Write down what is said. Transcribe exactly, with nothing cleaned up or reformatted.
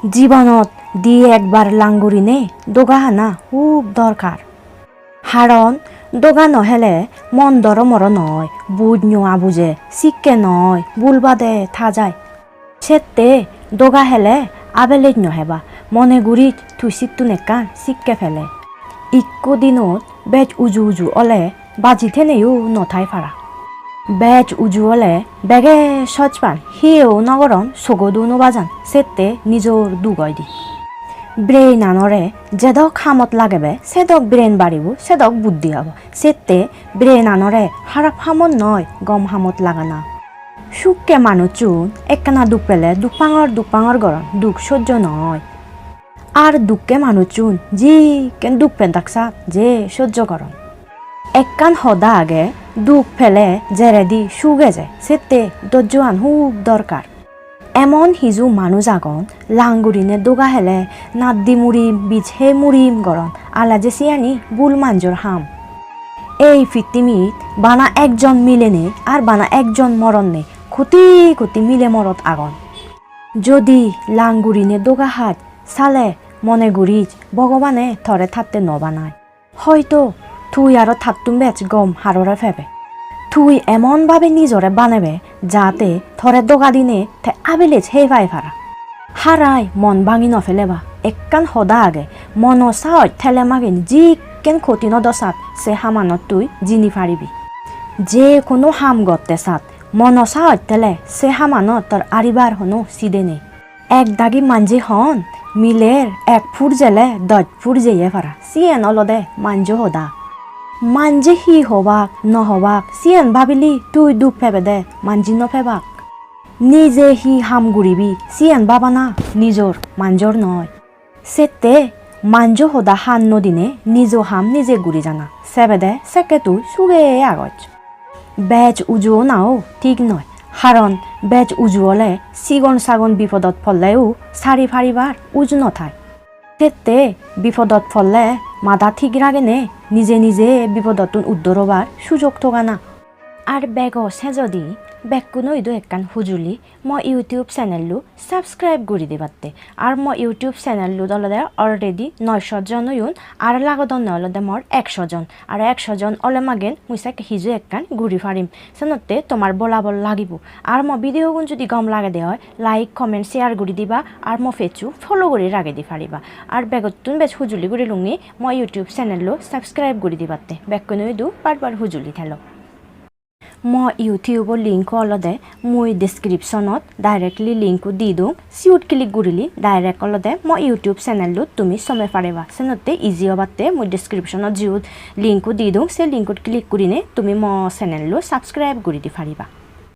Jibonot di ekbar lang gurine doga hana hub dorkar. Haron doga no hele mon doromoro noi, buj no abuje, sikke noi, bul bade tha jai. Sette doga hele abelej no heba, mone guris tui sittun ekkan sikke pele. Ikko dinot bej uju uju ole baji theneyo no thai para. Bej uju ole bege soj pan, hiyo no goron, sogodo no bajan, sette nijor duk oide. Brain anore jedok hamot lagebe, sedok brain baribo, sedok buddhi obo. Sette brain anore harap hamot noi, gom hamot lagana. Sukke manuchun ekkana duk pele duk pangor, duk pangor goron, duk sojjo noi. Ar dukke manuchun jikken duk pen daksat je sojjo goron. Ekkan hoda age, duk pele jeredi suk eje, sette dojjoan hub dorkar. Emon hiju manuj agon, lang gurine doga hele naddi murim, bij he murim goron, ala je siyani bul manjor ham. Ei pittimit bana ekjon mile nei ar bana ekjon morot nei, koti koti mile morot agon. Jodi lang gurine doga haj, sale mone guris Bhogobane tore tatte no banai. Hoito tui aro tattun bej gom harore pebe. Tui emon babe nijore banebe jate tore doga dine te abelej hei pai para. Harai mon bangi no peleba. Ekkan hoda age, mono saoj tele magin jikken kotino dosat se hamanot tui jini paribi. Je hono ham gotte sat, mono saoj tele se hamanot tor aribar hono side nei. Ek dagi manje hon, miler ek phur jele doj phur jeye para. Siyen olode manjo hoda. Manje hi hobak, no hobak, siyen babili tui duk pebede, manje no pebak. Nije hi ham guribi, siyen babana nijor, manjor noi. Sette manjo hoda han no dine nijo ham nije guri jana, sebede sekke tui suge agoj. Bej uju onao thik noi, haron bej uju ole sigon sagon bipodot polleo sari paribar uju no thai. Sette bipodot polle mada thik ragene nije nije bipodottun uddor obar sujog togana. Ar bego sejodi bekkuno idu ekkan hujuli, mo YouTube channel-lo subscribe guri dibatte. Ar mo YouTube channel-ot olode already noisho jon oyon, ar lagodonne olode mor eksho jon. Ar eksho jon ole magen mui sekke hiju ekkan guri parim. Senotte tomar bolabol lagibo. Ar mo video gun judi gom lagede oi, like, comment, share guri diba, ar mo page-o follow guri ragedi pariba. Ar begottun bej hujuli gurilungi mo YouTube channel-lo subscribe guri dibatte. Bekkuno idu bar bar hujuli thelo. Mo YouTube-o link-o olode mui description-ot directly link-o di dong. Siyot click gurile direct olode mo YouTube channel-ot tumi some pariba. Senotte easy obatte mui description-ot jiyot link-o di dong, se link-ot click gurine tumi mo channel-o subscribe guri di pariba.